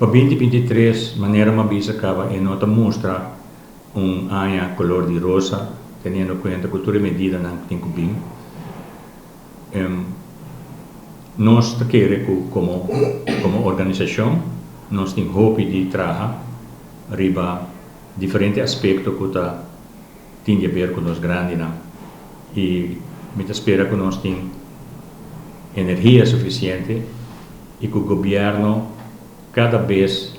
Pa 2023, manera m'a bisa caba, e no ta mustra un aña color di rosa, teniendo cuenta cu tur e medidanan tin cu bin. Nos ta kere cu como organisacion nos tin hopi di traha riba diferente aspecto cu ta tin di haber cu nos grandinan y mi ta spera cu nos tin energia suficiente y cu gobierno cada bes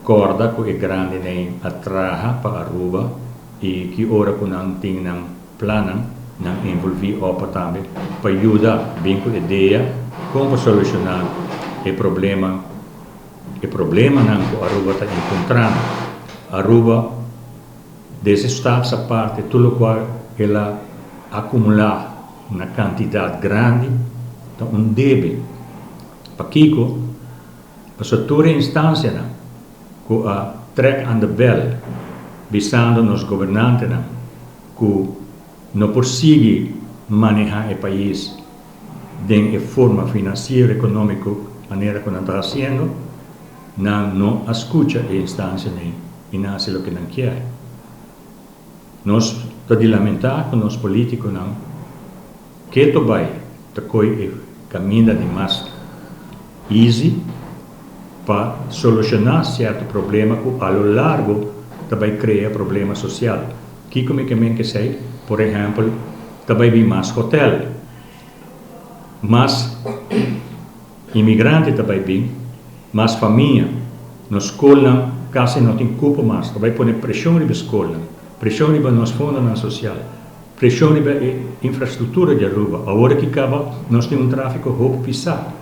corda cu e grandinan a traha pa Aruba y ki ora cu nan tin nan plannan, nan envolvi OPA tambe pa yuda bin cu idea con pa soluciona e problema e problemanan cu Aruba ta encontrando. Aruba desde Staatsaparte tur locual el a acumula na cantidad grandi ta un debe. Pakico? Pasobra tur e instancianan cu a trek aan de bel bisando nos gobernantenan cu no por sigui maneha e pais den e forma financiero economico manera cu nan ta haciendo, nan no a scucha e instancianan y nan haci loke nan kier. Nos ta di lamenta cu nos politiconan keto bay ta coy e caminda di mas easy pa soluciona cierto problema cu a lo largo ta bay crea problema social. Kico mi ke men kesey? Por ehempel, ta bay bin mas hotel, mas imigrante ta bay bin, mas famia, nos scolnan casi no tin cupo mas, ta bay pone presion riba e scolnan, presion riba nos fondonan social, presion riba e infrastructura di Aruba. Awor aki caba nos tin un trafico hopi pisa.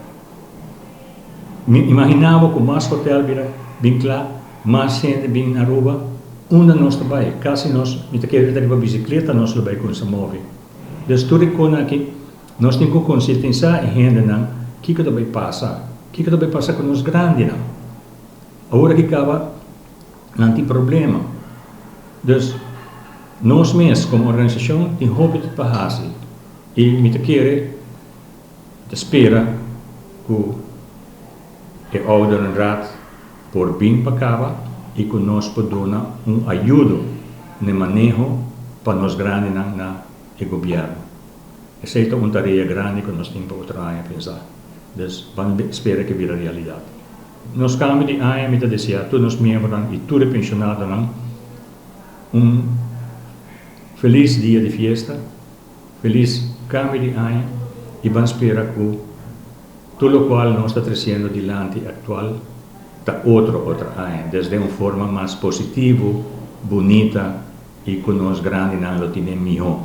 Mi imagina bo cu mas hotel bira bin cla, mas hende bin na Aruba, unda nos ta bay? Casi nos, mi ta kere ta riba bicicleta nos lo bay cuminsa move. Dus tur e conan aki nos tin cu concientisa e hendenan kico ta bay pasa, kico ta bay pasa cu nos grandinan. Awor aki caba nan tin problema. Dus nos mes como organisacion tin hopi pa haci y mi ta kere Ta spera ku e Ouderenraad por bin pa kaba i ku nos por duna un ayudo n'e maneho pa nos grandinan na e gobièrnu. Esei ta un tarea grandi ku nos tin pa otro aña pensá. Dus ban spera ku e bira realidat. Nos kambio di aña mi ta deseá tur nos miembronan i tur e penshonadonan un felis dia di fiesta. Felis cambio di aña y ban spera cu tur locual nos ta treciendo dilanti actual ta otro otro aña desde un forma mas positivo, bunita y cu nos grandinan lo tine miho.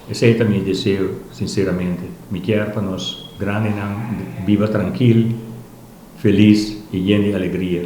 Esey ta mi deseo sinceramente. Mi kier pa nos grandinan biba trankil, felis y yen di alegria.